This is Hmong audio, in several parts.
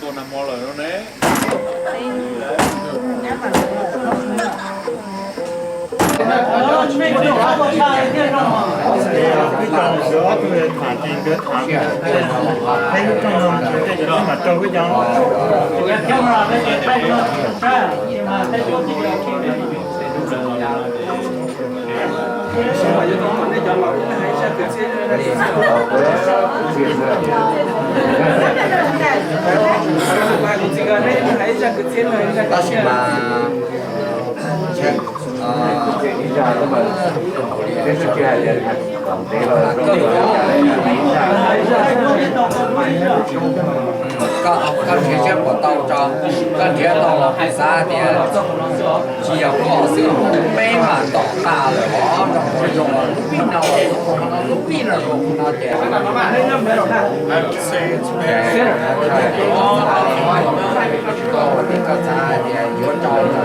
Tuaj nag hmo lawm no ne. Tab sis mas koj nrhiav siab puas tau tso, koj nrhiav tau los kuv xav tias tsis yog koj xwb, peb mas tom tas lawm os, nrog kuv zoo lub vij no, lub vij no, lub vij no zoo no ces koj xav tias yuav tso los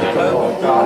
tso.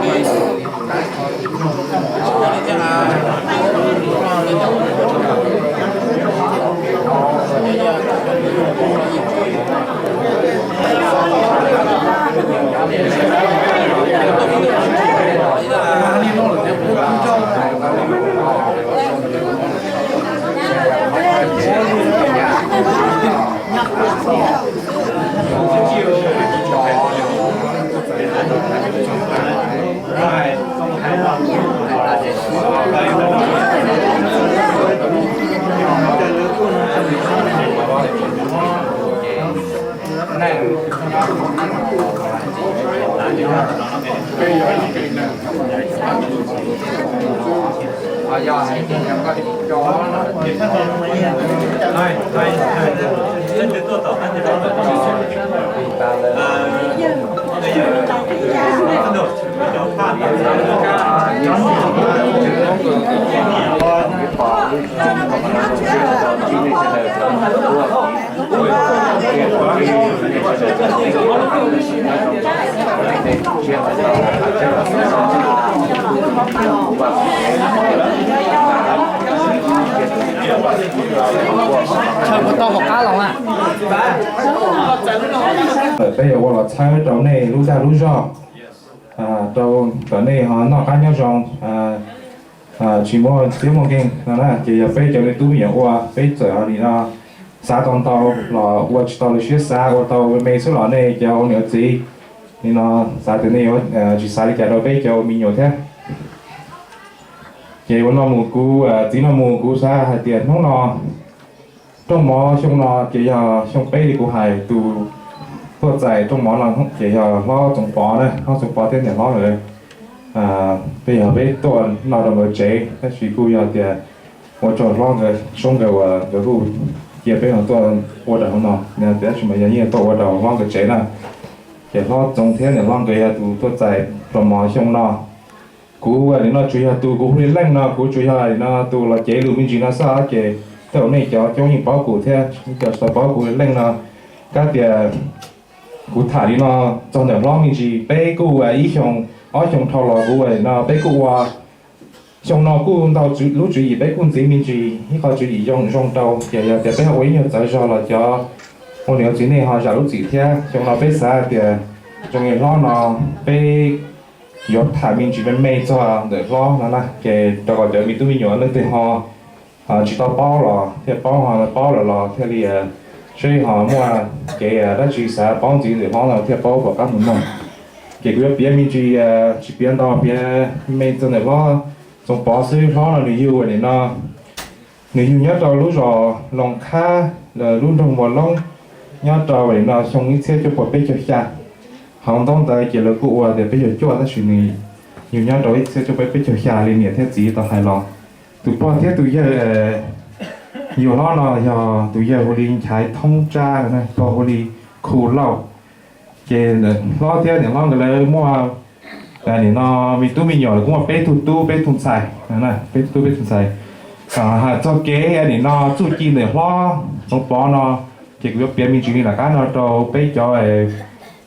Peb yuav ua los txhawb rau nej lub dag lub zog, rau kom nej ho noj qab nyob zoo, tsis muaj txiab muaj nkeeg no na. Ces yog peb cov me tub me nyuam ua peb txawm li no xav tau ntau los ua tsis tau lub siab xav, ua tau me xwb los nej cov ua niam txiv li no xav tias nej yuav tsis xav li cas rau peb cov me nyuam thiab. Ces ua no mus kuv txiv no mus kuv xav hais tias hnub no rooj mov xyoo no ces yog xyoo peb li kuv hais, tus tuaj txais rooj mov no ces yog hlob Txoov Pov na, hlob Txoov Pov thiab niam hlob nkawd. Peb yog peb tuaj noj rau nkawd tsev tab sis kuj yog tias ua rau hlob nkawd soob nkawd uas nkawd kuj cia peb no tuaj ua rau hauv no, tab sis mas yog yeej tuaj ua rau hlob nkawd tsev na. Ces hlob Txoov thiab niam hlob nkawd yog tus tuaj txais rooj mov xyoo no. Kuv ua li no tsuas yog tus kuv hu li leej no, kuv tsuas yog li no tus los cev lus me ntsis no xwb ces tej zaum nej cov coob yeej paub kuv thiab, nej cov tsis tau paub kuv li leej no. Kab tias kuv tham li no txog ntawm hlob me ntsis, peb kuj ua ib xyoo ob xyoo dhau los kuv ua li no peb kuj ua. Xyoo no kuj ntau lub tswv yim peb kuj ntxiv me ntsis ib qho tswv yim zoo zoo rau ces yog tias peb ho ua ib nyuag txawv zog los cov ua niam txiv nej ho zam lub txim thiab. Xyoo no peb xav tias zoo li hlob no peb yuav tham me ntsis me me txog ntawm hlob no na, ces rau kom cov me tub me nyuam leej twg ho tsis tau paub los thiaj paub, ho paub lawm los thiaj li seb ho muaj kev dab tsi xav paub ntxiv ntawm hlob no thiaj paub kom qab mus mloog. Ces kuv yuav piav me ntsis, tsis piav ntau, piav me txog ntawm hlob Txoov Pov xwb. Hlob no nws yug ua li no, nws yug nyob rau lub zos Loos Khab, lub nroog Muas Loob, nyob rau li no xyoo ib txhiab cuaj puas peb caug xya. Hauv ntaub ntawv ces lawv kuj ua tias peb caug cuaj tab sis nws yug nyob rau ib txhiab cuaj puas peb caug xya li niam thiab txiv tau hais los. Tus pog thiab tus yawg yug hlob no yog tus yawg hu li Nchaiv Thoob Tsab, pog hu li Khu Lauj. Ces hlob thiab niam hlob nkawd lawv muaj, nim no me tub me nyuam lawv kuj muaj peb tug tub peb tug ntxhais, peb tug tub peb tug ntxhais. Hais txog kev nim no txuj ci ntawm hlob Txoov Pov no, ces kuv yuav piav me ntsis li nram qab no rau peb cov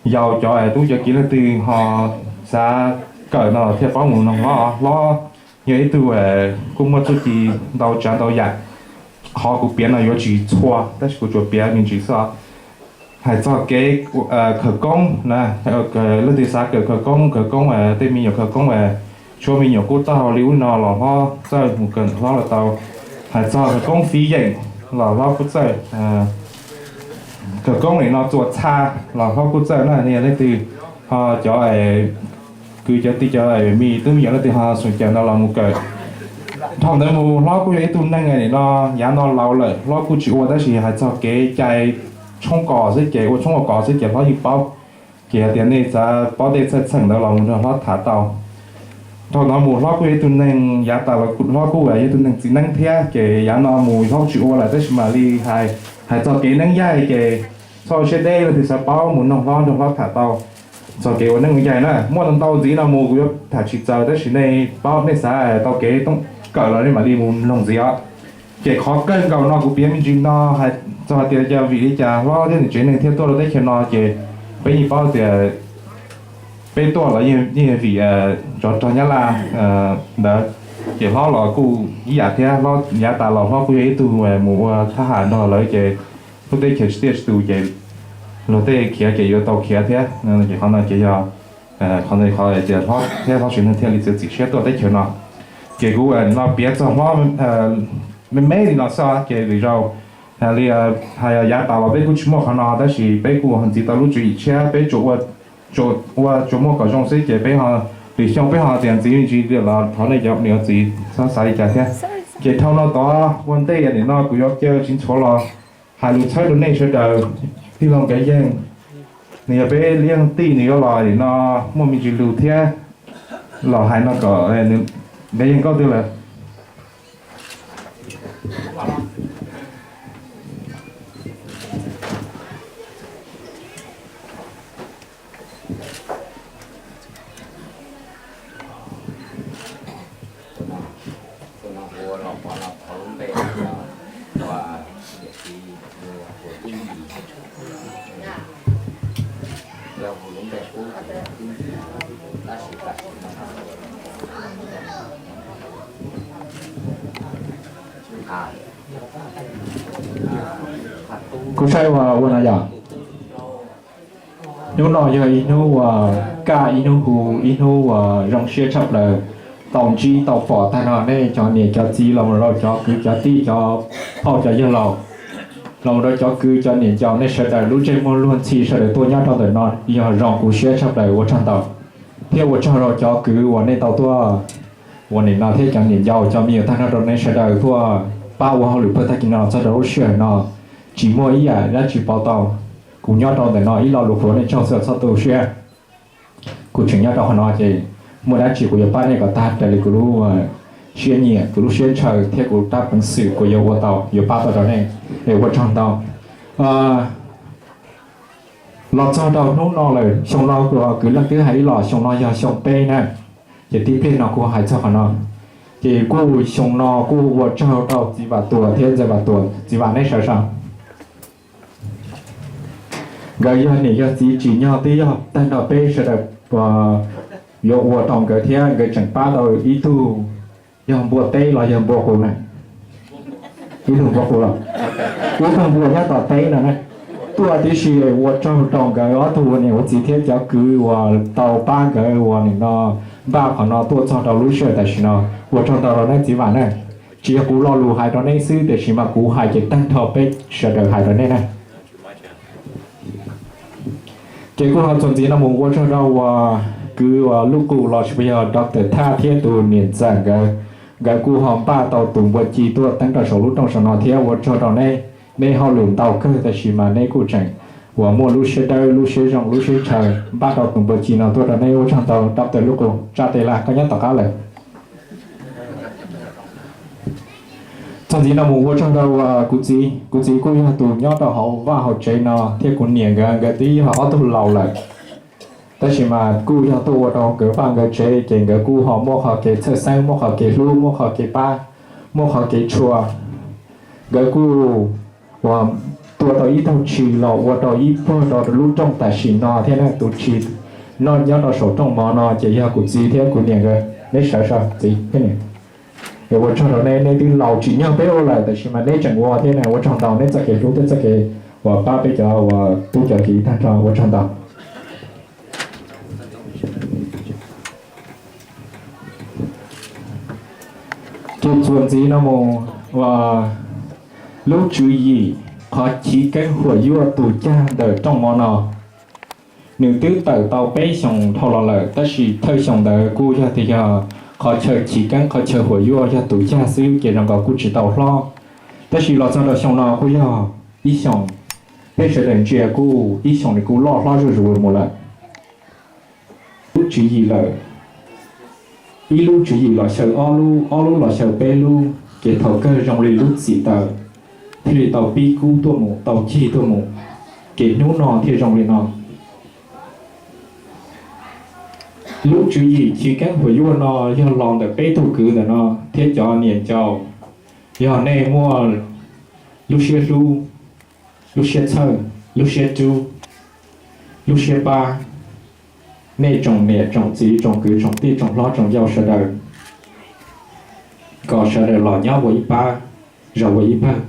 yau cov tub cov kiv leej twg ho xav kawm no los thiaj paub mus noog hlob. Hlob yog ib tug kuj muaj txuj ci ntau tsav ntau yam. Qhov kuv piav no yuav tsis txhua tab sis kuv tsuas piav me ntsis xwb. Hais txog kev khawv koob na, leej twg xav kawm khawv koob, khawv koob tej me nyuam khawv koob, tshuav me nyuam kuj txawj hauj lwm ub no los hlob txawj mus kawm hlob los tau. Hais txog khawv koob fiv yeem los hlob kuj txawj. Khawv koob nim no txua txha los hlob kuj txawj na, yog leej twg ho cov kwv cov tij cov me tub me nyuam leej twg ho xum cawm no los mus kawm. Dhau ntawd mus hlob kuj yog ib tug neeg nim no yav no laus lawm hlob kuj tsis ua tab sis hais txog kev cai tshoob kos xwb ces ua tshoob ua kos xwb ces hlob yeej paub. Ces yog tias nej xav paub tej txheej txheem ntawd los mus nrog hlob tham tau. Dhau ntawd mus hlob kuj yog ib tug neeg yav tas los hlob kuj yog ib tug neeg txiv neeb thiab ces yav no mus hlob tsis ua lawm tab sis mam li hais, hais txog kev neeb yaig ces txhob siab deb, leej twg xav paub mus noog hlob nrog hlob tham tau txog kev ua neeb ua yaig na. Muaj ntau ntau ntxiv no mus kuv yuav tham tsis txaus tab sis nej paub nej xav tau kev kawm los nej mam li mus mloog ntxiv os. Ces qhov kawg nkaus no kuv piav me ntsis no hais txog hais tias vim li cas hlob thiab nws tsev neeg thiaj tuaj rau teb chaws no ces peb yeej paub tias peb tuaj los yeej vim tsov rog Nyab Laj ntawd. Ces hlob los kuj ib yam thiab, hlob yav tas los hlob kuj yog ib tug mus ua thab ham nrog lawv ces lub teb chaws tsis tiaj tsis tus ces luag tej khiav ces yuav tau khiav thiab. Ces qhov no ces yog qhov ntawd qhov tias hlob thiab hlob tsev neeg thiaj li txiav txim siab tuaj teb chaws no. Ces kuv no piav txog hlob me me li no xwb ces lwm zaus li hais yav tas los peb kuj tsis muaj qhov no tab sis peb kuj ntxiv tau lub tswv yim tshiab, peb tsuas ua tsuas muaj kom zoo xwb ces peb ho, lwm xyoo peb ho tias ntxiv me ntsis los thov nej cov niam txiv txhob xav li cas thiab. Ces dhau no tod ua ntej nim no kuv yuav caw tsis ntxhuav los hais lus txhawb rau nej sawv daws. Tij laug Nkauj Yeej, nws yog peb leej tij, nws yuav los nim no muaj me ntsis lus thiab los hais no kom Nkauj Yeej koj twg lawm. Kuv saib ua ua no yog hnub no yog ib hnub uas kaj, ib hnub hu, ib hnub uas zoo siab tshaj plaws. Tau ntsib tau pom tag nrho nej cov niam cov txiv los rau cov kwv cov tij, cov phauj cov yawg laus, los rau cov kwv cov niam ncaus, nej sawv daws lub ntsej muag luag ntxhi sawv daws tuaj nyob rau ntawm no yog zoo kuv siab tshaj plaws, ua tsaug ntau. Thiab ua tsaug rau cov kwv uas nej tau tuaj ua nim no thiab cov niam ncaus cov me nyuam tag nrho rau nej sawv daws tuaj pab ua hauj lwm pawg tag kis no txog rau lub sij hawm no. Tsis muaj ib yam dab tsi pauv tau. Kuv nyob rau ntawm no ib lo lus qhuav nej tsaug txhua txhob tu siab. Kuv tseem nyob rau qhov no ces muaj dab tsi kuv yuav pab nej kom tag raws li kuv lub siab nyiam, kuv lub siab ntshaw thiab kuv rab peev xwm kuv yuav ua tau yuav pab tau rau nej. Es ua tsaug ntau. Los txog rau hnub no lawm, xyoo no kuv kwv leej twb hais ib los, xyoo no yog xyoo peb na. Ces tib pliag no kuv hais txog qhov no. Ces kuj xyoo no kuj ua tsaug rau txiv Vam Tuam thiab ntxawm Vam Tuam, txiv Vam neb sawv sau. Nkawd yog niam yog txiv tsim nyog twb yog tag nrho peb sawv daws yuav ua rau nkawd thiab nkawd tseem pab tau ib tug, yog npua teb los yog npua qus na. Ib tug npua qus los, ib tug npua nyob tom teb no na. Tuaj tib si ua tsaug rau nkawd ob tug ua niam ua txiv thiab cov kwv uas tau pab nkawd ua nim no npaj qhov no tuaj txog rau lub sij hawm tam sim no. Ua tsaug ntau rau nej txiv Vam na. Tsis yog kuv lo lus hais rau nej xwb tiam sis mas kuv hais ces tag nrho peb sawv daws hais rau nej na. Ces kuj ho txuas ntxiv no mus ua tsaug rau uas kwv uas Lub Qus los sis puas yog Doctor Thaj thiab tus niam ntxawm nkawd. Nkawd kuj ho npaj tau tus npua ci tuaj teeb rau saum lub rooj saum no thiab ua tsaug rau neb. Neb hauj lwm ntau kawg tab sis mas neb kuj tseem uas muaj lub siab dawb lub siab zoo lub siab ntshaw npaj tau tus npua ci no tuaj rau neb, ua tsaug ntau. Doctor Lub Qus, tsa tes laj koj nyob tom qab lawm. Ntxiv no mus ua tsaug rau kuv txiv. Kuv txiv kuj yog tus nyob rau hauv vaj hauv tsev no thiab kuv niam nkawd, nkawd twb yog ob tug laus lawm, tab sis mas kuj yog tuaj ua rau nkawd vaj nkawd tsev ces nkawd kuj ho muaj qhov kev txhawj xeeb, muaj qhov kev hlub, muaj qhov kev pab, muaj qhov kev tshua. Nkawd kuj ua, tua tau ib tug tshis los ua rau ib puag rau lub rooj tam sim no thiab na. Tus tshis noj nyob rau saum rooj mov no ces yog kuv txiv thiab kuv niam nkawd. Neb sawv so txiv thiab niam. Ua tsaug rau neb, neb twb laus tsim nyog peb ua lawm tab sis mas neb tseem ua thiab na. Ua tsaug ntau neb txoj kev hlub thiab txoj kev uas pab peb cov uas tub cov kiv tag nrho, ua tsaug ntau. Ces txuas ntxiv no mus, lub tswv yim qhov chiv keeb huam yuaj tus cag ntawm rooj mov no, nws twb tawm tau peb xyoos dhau los lawm tab sis thawj xyoo ntawd kuj yog tias yog qhov chaw chiv keeb qhov chaw huam yuaj yog tus cag xwb ces zoo nkaus kuj tsis tau hlob. Tab sis los txog rau xyoo no kuj yog ib xyoos peb sawv daws ntsia kuj ib xyoos nws kuj loj hlob zuj zus mus lawm. Lub tswv yim lawm, ib lub tswv yim los xyaw ob lub, ob lub los xyaw peb lub, ces thaum kawg zoo li lub txim taws thiaj li tau pib kub tuaj mus, tau cig tuaj mus, ces hnub no thiaj zoo li no. Lub tswv yim chiv keeb huam yuaj no yog los ntawm peb tug kwv ntawm no thiab cov niam ncau, yog nej muaj lub siab hlub, lub siab txhawj, lub siab rub, lub siab pab, nej tsoom niam tsoom txiv tsoom kwv tsoom tij tsoom hlob tsoom yau sawv daws, kom sawv daws los nyob ua ib pab, zaum ua ib pawg.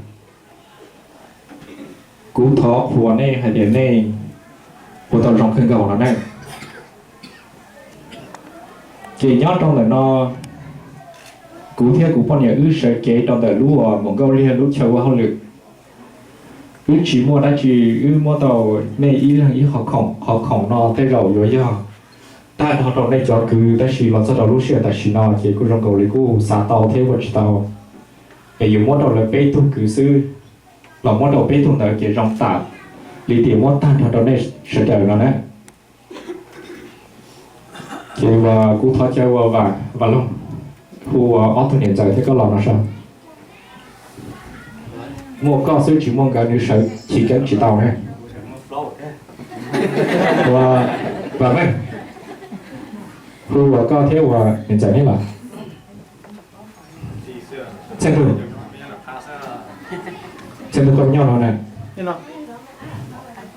Kuv thov qhuas nej hais tias nej ua tau zoo kawg nkaus no na. Ces nyob rau ntawm no, kuv thiab kuv poj niam wb sawv cev rau ntawm lub uas mus nkauj liag lub chaw ua hauj lwm. Wb tsis muaj dab tsi, wb muab tau nej ib leeg ib qho khoom, qhov khoom no tej zaum yuav yog tag nrho rau nej cov kwv, tab sis los txog rau lub sij hawm tam sim no ces kuj zoo nkaus li kuj xav tau thiab ua tsis tau, es yuav muab rau lawv peb tug kwv xwb, los muab rau peb tug ntawd ces zoo tam li tias muab tag nrho rau nej sawv daws no na. Ces uas kuv thov caw uas Vam Loog hu uas ob tug niam ntxawm thiab koj los no saib. Muaj koj xwb tsis muaj nkawd nws sawv chiv keeb tsis tau na. Uas Vam Meej, hu uas koj thiab uas niam ntxawm neb los. Txheej tus, txheej tus koj nyob no na.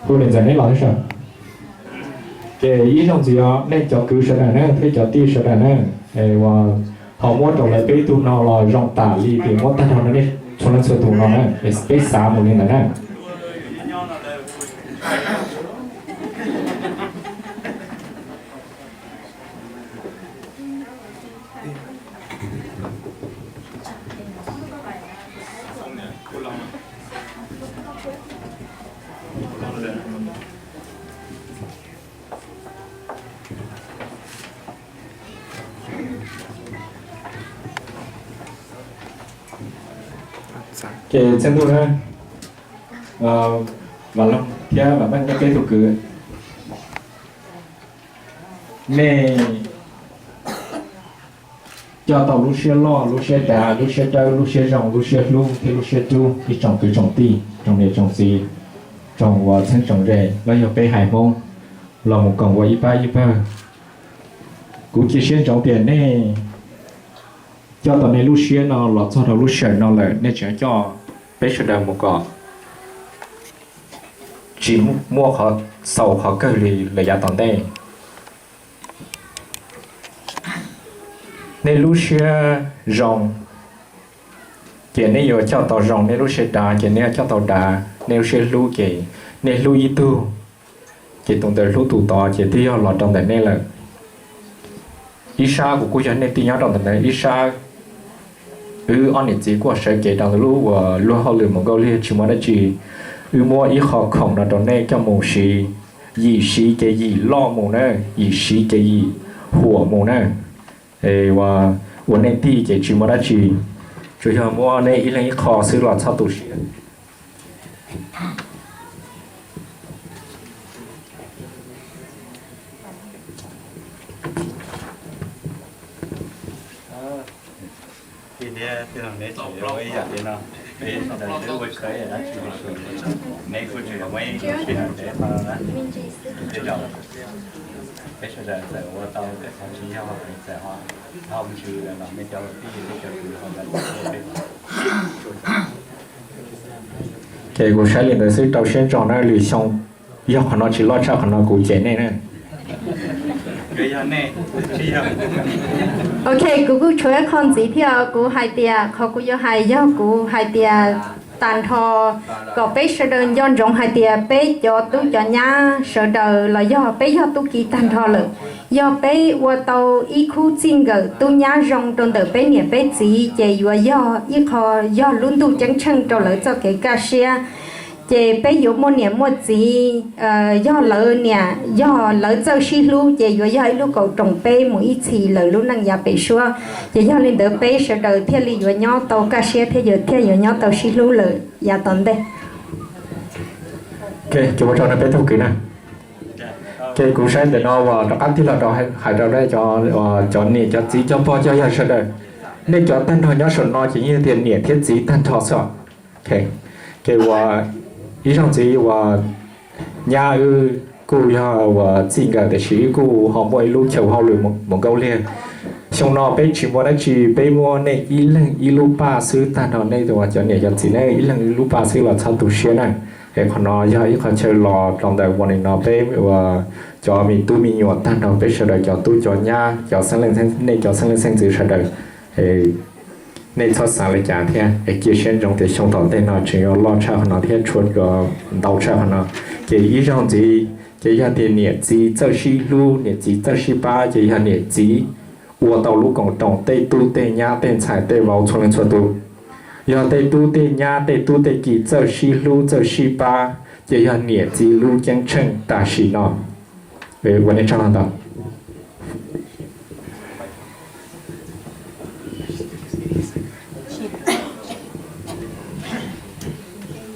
Hu niam ntxawm neb los saib. Ces ib zaug ntxiv os nej cov kwv sawv daws na thiab cov tij sawv daws na, uas ho muab rau lawv peb tug no los zoo tam li tias muab tag nrho rau nej txhua leej txhua tus no na, es peb xav mus li ntawd na. Ces txheej ntuj na, Vam Loog thiab Vam Meej nej peb tug kwv, nej coj tau lub siab loj, lub siab dav, lub siab dawb, lub siab zoo, lub siab hlub thiab lub siab rub ib tsoom kwv tsoom tij, tsoom niam tsoom txiv, tsoom uas txheeb tsoom ze los yog peb haiv Hmoob los mus koom ua ib pab ib pawg. Kuv cia siab ntsoov tias nej coj tau nej lub siab no los txog rau lub sij hawm no lawm, nej tseem coj peb sawv daws mus kom tsis muaj qhov xaus qhov kawg li lawm yav tom ntej. Nej lub siab zoo ces nej yuav coj tau zoo, nej lub siab dav ces nej yuav coj tau dav, nej lub siab hlub ces nej hlub ib tug ces tus ntawd hlub tus tod ces twb yog los rau ntawm nej lawm. Ib sab kuv kuj yog nej tij nyob rau ntawm ntawd, ib sab wb ob niam txiv kuj sawv cev rau ntawm lub uas luag hauj lwm mus nkauj liag tsis muaj dab tsi. Wb muab ib qho khoom no rau nej coj mus siv, yim siv ces yim loj mus na, yim siv ces yim huam mus na. Ua nej tij ces tsis muaj dab tsi, tsuas yog muab nej ib leeg ib qho xwb los txhob tu siab. Thiab tij laug neb tseem yuav ua ib yam li no, peb sawv daws twb ua tshwj dab tsi los neb kuj tseem yuav muaj ib sij hawm ntev qhov no na. Tej zaum peb sawv daws txawm ua tau tej qhov tsis yog, txawm ho dhau mus tsis los nej cov kwv tij thiab cov kwv ho los peb. Ces kuv saib li ntawd xwb, rau siab ntso na, lwm xyoo yog qhov no tsis loj tshaj qhov no kuv cem nej na. Ok, kuv kuj tshuav ib qho ntxiv thiab, kuv hais tias qhov kuv yuav hais yog kuv hais tias tag nrho kom peb sawv daws nco ntsoov hais tias peb cov tub cov nyab sawv daws los yog peb yog tub ki tag nrho lawm. Yog peb ua tau ib khub txij nkawm tub nyab zoo rau ntawm peb niam peb txiv ces yuav yog ib qho, yog lub ntuj ceeb tsheej rau lawv txoj kev kaj siab. Ces peb yuav muaj niam muaj txiv, yog lawv niam yog lawv txawj sib hlub ces yuav yog ib lub kaum roos peb mus ib txhis lawm lub neej yav pem suab. Ces yog li ntawd peb sawv daws thiaj li yuav nyob tau kaj siab thiab yuav thiaj yuav nyob tau sib hlub lawm yav tom ntej. Ces ua tsaug rau peb tug kwv na. Ces kuv saib ntawm no uas rov qab tig los rau hais rau cov niam cov txiv cov pog cov yawg sawv daws, nej cov tag nrho nyob saum no ces yeej tias niam thiab txiv tag nrho xwb. Ces uas ib zaug ntxiv uas nyab wb kuj yog uas txij nkawm tiam sis wb kuj ho muaj ib lub chaw hauj lwm mus nkauj liag. Xyoo no peb tsis muaj dab tsi, peb muab nej ib leeg ib lub paj xwb tag nrho, nej uas cov niam cov txiv nej ib leeg ib lub paj xwb los txhob tu siab na. Es qhov no yog ib qho chaw los rau ntawm ua li no peb uas cov me tub me nyuam tag nrho peb sawv daws cov tub cov nyab cov xeeb leej, nej cov xeeb leej xeeb ntxwv sawv daws, nej txhob xav li cas thiab es cia siab ntsoov tias xyoo tom ntej no tseem yuav loj tshaj qhov no thiab tshua ntau tshaj qhov no. Ces ib zaug ntxiv ces yog tias niam txiv txawj sib hlub niam txiv txawj sib pab ces yog niam txiv ua tau lub koom roos tej tub tej nyab tej ntxhais tej vauv txhua leej txhua tus. Yog tej tub tej nyab tej tub tej ki txawj sib hlub txawj sib pab ces yog niam txiv lub ceeb tsheej tam sim no. Ua nej tsaug ntau.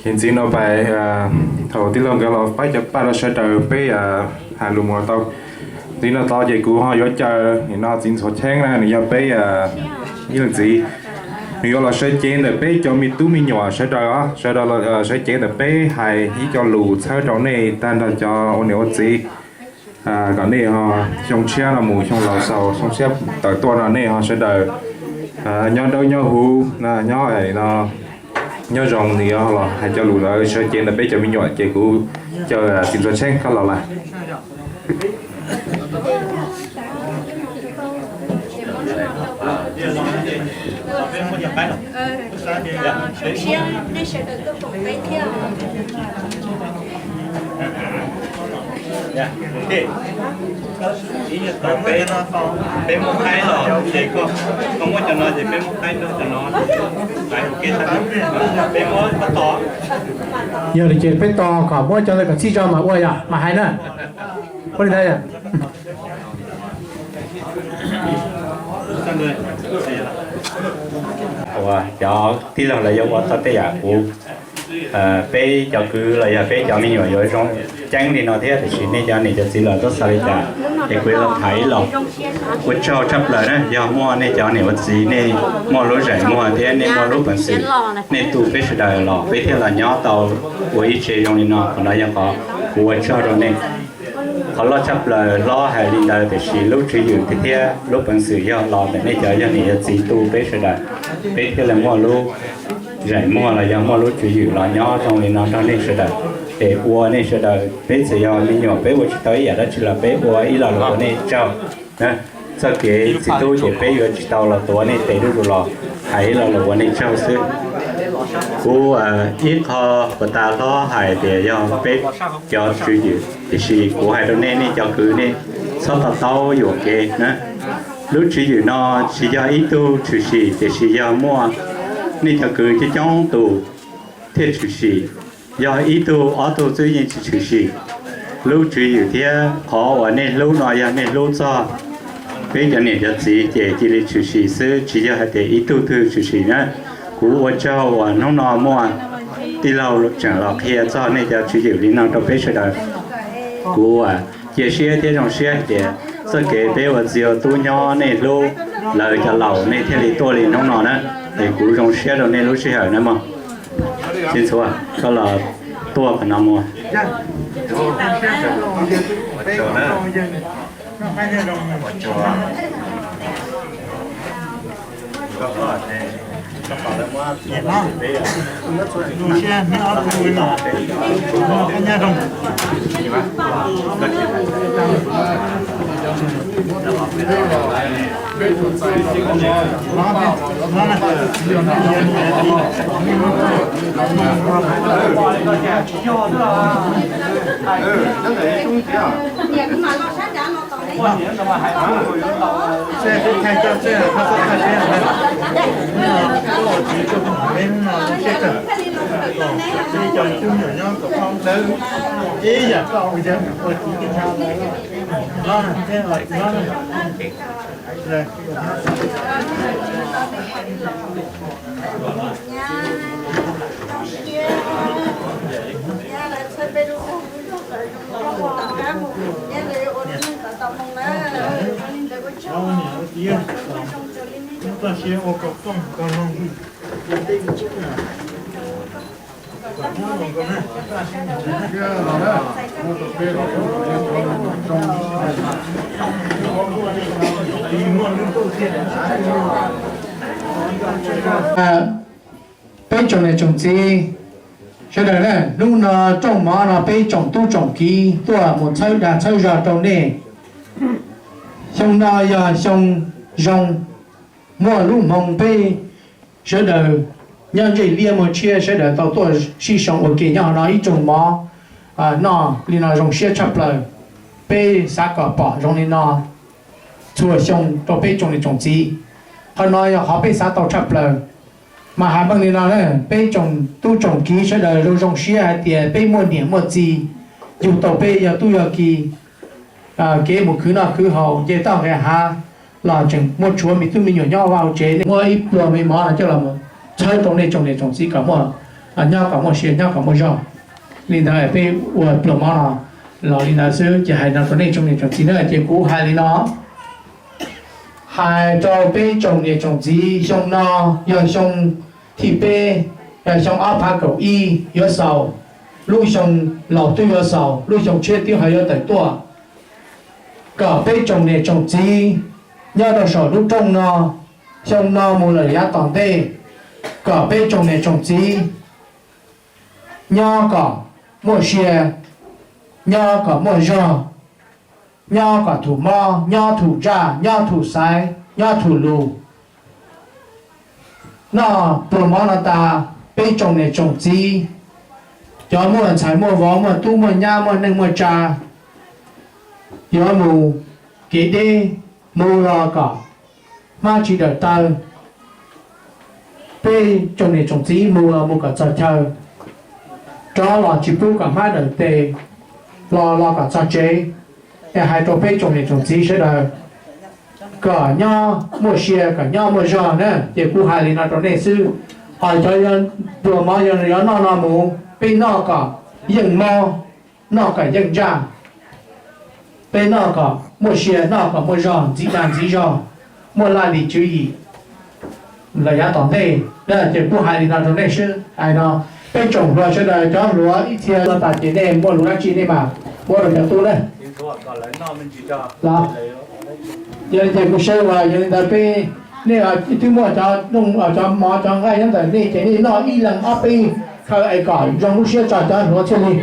Ces ntxiv no pais thaum tij laug nkawd los pab cov paj rau sawv daws peb hais lus mus tau. Ntxiv no tod ces kuv ho yuav caw nim no txiv Ntxhuav Cheeb na, nws yog peb ib leej txiv, nws yuav los sawv cev ntawm peb cov me tub me nyuam sawv daws os, sawv daws sawv cev ntawm peb hais ib co lus txhawb rau nej tag nrho cov ua niam ua txiv kom nej ho xyoo tshiab no mus xyoo laus xaus xyoo tshiab tawm tuaj no nej ho sawv daws nyob dawb nyob huv, nyob no nyob zoo. Nws yuav los hais cov lus ntawd sawv cev ntawm peb cov me nyuam ces kuv caw txiv Ntxhuav Cheeb koj los lawm. Peb muab qaib los ces koj, koj muab cov no ces peb muab qaib nrog cov no. Peb muab tos. Yog li ces peb tos kom muab cov ntawd kom txhij tso mas ua yom, mas hais na. Ua li ntawd yom. Uas cov tij laug lawv yuav ua tau tej yam kuv, peb cov kwv los yog peb cov me nyuam yuav zoo ceeb li no thiab, tiam sis nej cov niam cov txiv los txhob xav li cas. Es kuv yuav los tham ib los. Ua tsaug tshaj plaws na, yog muaj nej cov niam ua txiv nej muaj lub zeem muag thiab nej muaj lub peev xwm, nej tu peb sawv daws los peb thiaj los nyob tau ua ib tse zoo li no. Qhov no yog qhov kuv ua tsaug rau nej. Qhov loj tshaj plaws hlob hais li ntawd tiam sis lub tswv yim thiab lub peev xwm yog los ntawm nej cov yog niam yog txiv tu peb sawv daws, peb thiaj li muaj lub zeem muag los yog muaj lub tswv yim los nyob zoo li no nrog nej sawv daws. Es ua nej sawv daws peb txawm yog me nyuam peb ua tsis tau ib yam dab tsi los peb ua ib lo lus ua nej tsaug. Txoj kev txiv tub ces peb yuav tsis tau los tuav nej tes zuj zus los, hais ib lo lus ua nej tsaug xwb. Kuv ib qho puas tas hlob hais tias yog peb cov tswv yim, tiam sis kuv hais rau nej, nej cov kwv nej txhob to taub yuam kev na. Lub tswv yim no tsis yog ib tug tshwm sim, tiam sis yog muaj nej cov kwv coob coob tus thiaj tshwm sim. Yog ib tug ob tug xwb yeej tsis tshwm sim. Lub tswv yim thiab qhov uas nej hlub no yog nej hlub txog peb cov niam cov txiv ces cia li tshwm sim xwb, tsis yog hais tias ib tug twg tshwm sim na. Kuv ua tsaug uas hnub no muaj tij laug tseem los qhia txog nej cov tswv yim li no rau peb sawv daws. Kuv cia siab thiab zoo siab hais tias txoj kev peb ua txiv ua tub nyob nej hlub, Lawv cov laus nej thiaj li tuaj li hnub no na, ces kuv zoo siab rau nej lub sij hawm na mog. Txiv ntxhuav, koj los tuaj qhov no mus. Peb tsoom niam tsoom txiv sawv daws na, hnub no rooj mov no peb tsoom tub tsoom kiv tuaj mus txhawb dag txhawb zog rau nej. Xyoo no yog xyoo zoo, muaj lub hmoo peb sawv daws nyob ntsej liaj muag tshiab sawv daws tau tuaj sib sau ua ke nyob hauv no ib rooj mov noj li no zoo siab tshaj plaws. Peb xav kom pom zoo li no txhua xyoo rau peb tsoom niam tsoom txiv. Qhov no yog qhov peb xav tau tshaj plaws. Mas hais meej li no na, peb tsoom tub tsoom kiv sawv daws zoo zoo siab hais tias peb muaj niam muaj txiv yug tau peb yog tub yog ki, kev mus khwv noj khwv haus nce toj nqes hav los tseem muaj tshuav me tub me nyuam nyob vaj hauv tsev, muab ib pluag me mov no coj los txhawb rau nej tsoom niam tsoom txiv kom muaj, nyob kom muaj sia nyob kom muaj zog. Li ntawd peb ua pluag mov no los li ntawd xwb ces hais no rau nej tsoom niam tsoom txiv na ces kuv hais li no. Hais rau peb tsoom niam tsoom txiv, xyoo no yog xyoo thib peb, yog xyoo ob phav kaum ib yuav xaus, lub xyoo laus twb yuav xaus, lub xyoo tshiab twb ho yuav tawm tuaj. Kom peb tsoom niam tsoom txiv nyob rau saum lub rooj no, xyoo no mus lawm yav tom ntej, kom peb tsoom niam tsoom txiv nyob kom muaj sia, nyob kom muaj zog, nyob kom thum mob, nyob thum ntsaj, nyob thum xaiv, nyob thum lus. Noj pluag mov no tas, peb tsoom niam tsoom txiv, cov muaj ntxhais muaj vauv, muaj tub muaj nyab, muaj neej muaj tsa, yuav mus kev deb, mus los kom hmab tsis dawm taw. Peb tsoom niam tsoom txiv mus los mus kom txog chaw, rov los tsis pub kom hmab dawm tes, los los kom txog tsev. Es hais rau peb tsoom niam tsoom txiv sawv daws kom nyob muaj sia, kom nyob muaj zog na. Ces kuv hais li no rau nej xwb. Hos cov pluag mov yog noj no mus, peb noj kom yeej mob, noj kom yeej ntsaj. Peb noj kom muaj sia, noj kom muaj zog, ntxiv dag ntxiv zog, muaj laj lim tswv yim los yav tom ntej. Ces kuv hais li no rau nej xwb. Hais no, peb tsoom hluas sawv daws, cov hluas ib txhia los tas ces nej muaj lus dab tsi nej mam muab rau cov tub na. Los, yog li ces kuv saib uas yog li ntawd peb, nej twb muaj cov, cov mov cov nqaij nyob ntawm nej ces nej noj ib leeg ob peb khaw es kom zoo lub siab tso cov hluas thiaj li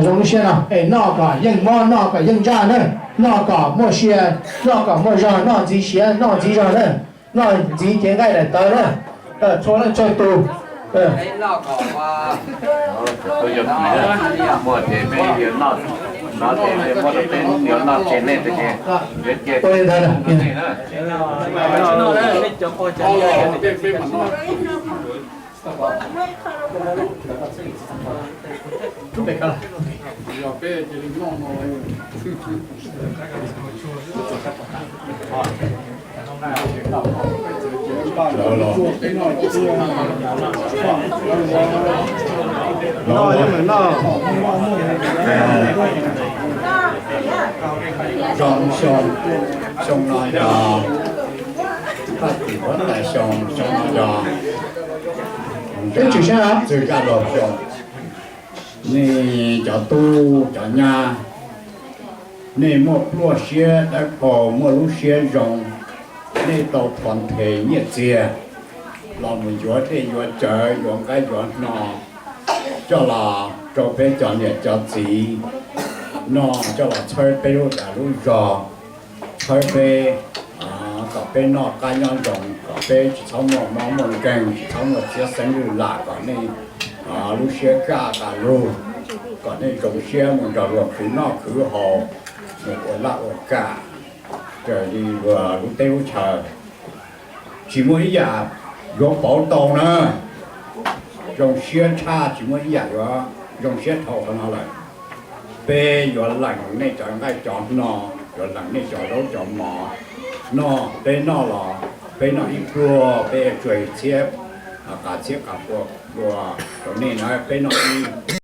zoo lub siab no. Es noj kom yeej mob, noj kom yeej ntsaj na, noj kom muaj sia, noj kom muaj zog, noj ntxiv siav, noj ntxiv zog na, noj ntxiv cev nqaij daim tawv na, txhua leej txhua tus. Ua li ntawd. Zoo xyoo, xyoo no yog Faj Tim Huab Tais Xyooj, xyoo no yog Txwj Zaj Luag Xyooj. Nej cov tub cov nyab, nej muaj pluaj siab dawb paug, muaj lub siab zoo, nej tau thov nthe nyiaj txiag los mus yuav dej yuav cawv, yuav nqaij yuav hno coj los rau peb cov niam cov txiv noj, coj los txhawb peb lub dag lub zog, txhawb peb kom peb noj qab nyob zoo, kom peb tsis txhob muaj mob muaj nkeeg, tsis txhob muaj txiab xeeb lwj lam, kom nej lub siab kaj tas lug, kom nej zoo siab mus nrog luag khwv noj khwv haus, mus ua laj ua kam raws li luag lub teb lub chaw. Tsis muaj ib yam yuav pauv tau na. Zoo siab tshaj, tsis muaj ib yam yuav zoo siab dhau qhov no lawm. Peb yuav lees nej cov nqaij cov hno, yuav lees nej cov zaub cov mov noj, peb noj los peb noj ib pluag peb tsuag txhiab, qav txhiab qav pua rau nej na, peb noj ib